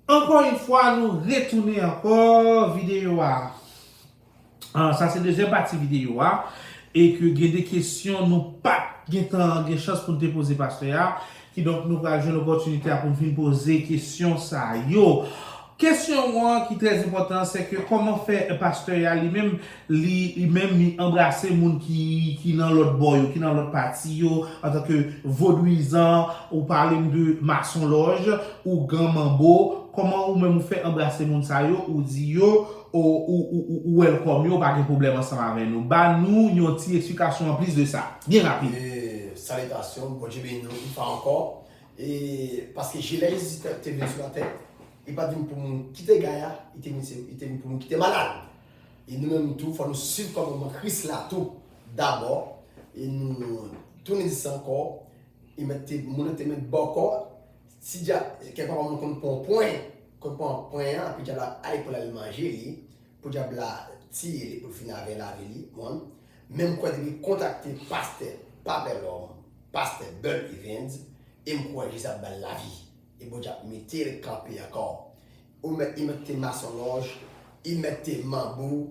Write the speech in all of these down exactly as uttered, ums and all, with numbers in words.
Ankò yon fwa, nou retounen ankò videyo a. Ah, sa se dezyèm pati videyo a. E ke gen de kesyon nou pa t gentan gen chans pou n te poze pastè a. Kidonk, nou pral jwenn opòtinite a pou n vin poze kesyon sa yo. Kesyon an ki trè enpòtan, se ke kòman fè pastè a li menm, li, li menm, li anbrase moun ki, ki nan lòt bò yo, ki nan lòt pati yo, antanke vodouyizan, ou pale m de masonlòj, ougan manbo, kòman ou menm ou fè anbrase moun sa yo, ou di yo, ou, ou, ou, ou, ou welcome yo, pa gen pwoblèm ansanm avè nou. Ba nou yon ti eksplikasyon anplis de sa, byen rapid. E, salitasyon, Bondye beni nou yon fwa ankò. E, paske je lè Jezi te, te vin sou latè, li pa t vin pou moun ki te gay a, li te vin, se, li te vin pou moun ki te malad. E nou menm tou, fò nou swiv kòmandman Kris la tou, dabò, e nou tounen di sa ankò, e mèt te, moun nan te mèt bòkò, si dya, kèk pafwa moun konn pran yon pwen, konn pran pwen an, epi dyab la ale pou l al manje li, pou dyab la tiye li, pou l fini avè lavi li, bon. Men m kwè depi kontakte pastè, pa bèlòm, pastè Bèl Evens, e m kwè Jezi ap ba l lavi. E Bondye ap mete l kanpe ankò. Ou mèt, li mèt te masonlòj, li mèt te manbo,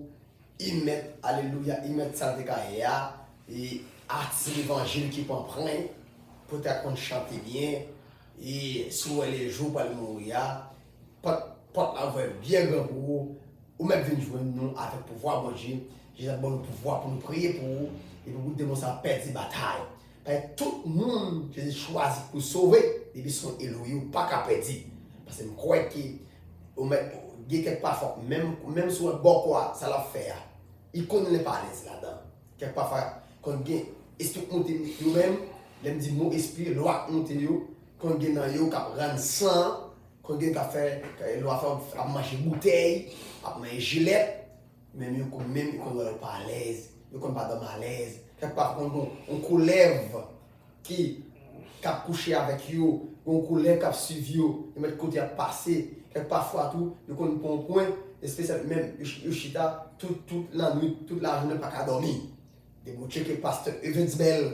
li mèt, alelouya, li mèt sa l te ka ye a, e atis levanjil ki pran pwen, pou te konn chante byen, e si w wè lejou pral mouri a, pòt, pòt la ouvè byen gran pou ou, ou mèt vin jwenn nou avèk pouvwa Bondye. Jezi ap ban nou pouvwa pou nou priye pou ou, epi pou demon sa pèdi batay. Paske tout moun Jezi chwazi pou sove, depi se yon eloyi, ou pa ka pèdi. Paske m kwè ke ou mèt gen kèk pafwa, menm, menm si w wè bòkò a, sa l ap fè a, li konn li pa alèz ladan. Kèk pafwa, konn gen espri k monte yo menm, lè m di mo espri, lwa k monte yo, konn gen nan yo k ap rann san, konn gen k ap fè, lwa fè ap manje boutèy, ap manje jilèt, menm yo konn, menm yo konn wè yo pa alèz, yo konn pa dòmi alèz. Kèk pafwa konn gen yon koulèv ki, k ap kouche avèk yo, gen yon koulèv k ap swiv yo, yo mèt kote y ap pase. Kèk pafwa tou, yo konn pran yon pwen espesyal, menm yo, yo chita tout, tout lannwit, tout lajounen pa ka dòmi. Depi w tcheke pastè Evens Bell,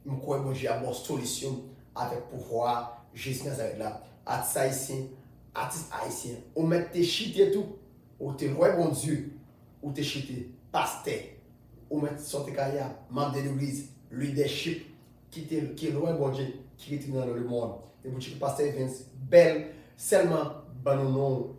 m kwè Bondye ap ba w solisyon avèk pouvwa Jezi Nazarèt la. Atis ayisyen, atis ayisyen, ou mèt te chite tou, ou te lwen Bondye, ou te chite, pastè, ou mèt sòti kay la, manm de legliz, lidèchip, ki te, ki lwen Bondye, ki rete nan lemonn. Depi w tcheke pastè Evens Bell, sèlman ban nou non w.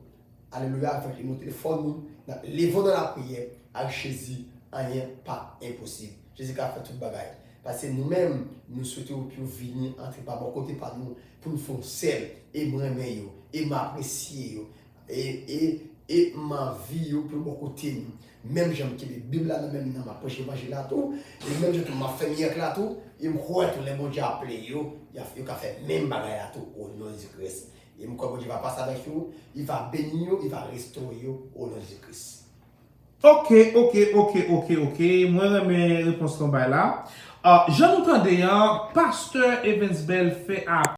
Alelouya, avèk nimewo telefòn nou, n ap leve w nan lapriyè, ak Jezi, anyen pa enposib. Jezi ka fè tout bagay. Paske nou menm, nou swete w pou w vini antre pa bò kote pa nou, pou nou fè yon sèl, e m renmen yo, e m apresye yo, e, e, e m anvi yo pou yo bò kote nou. Menm jan m kenbe Bib la nan men m nan, m ap preche levanjil la tou, e menm jan tou m ap fè mirak la tou, e m kwè tou lè Bondye aple yo, y a, yo ka fè menm bagay la tou, o non de Jezi Kris. E m kwè Bondye va pase avèk yo, li va beni yo, li va restore yo, o non de Jezi Kris. Ok, ok, ok, ok, ok. Mwen renmen repons lan w bay la. Ah, jan nou tande an, pastè Evens Bell fè a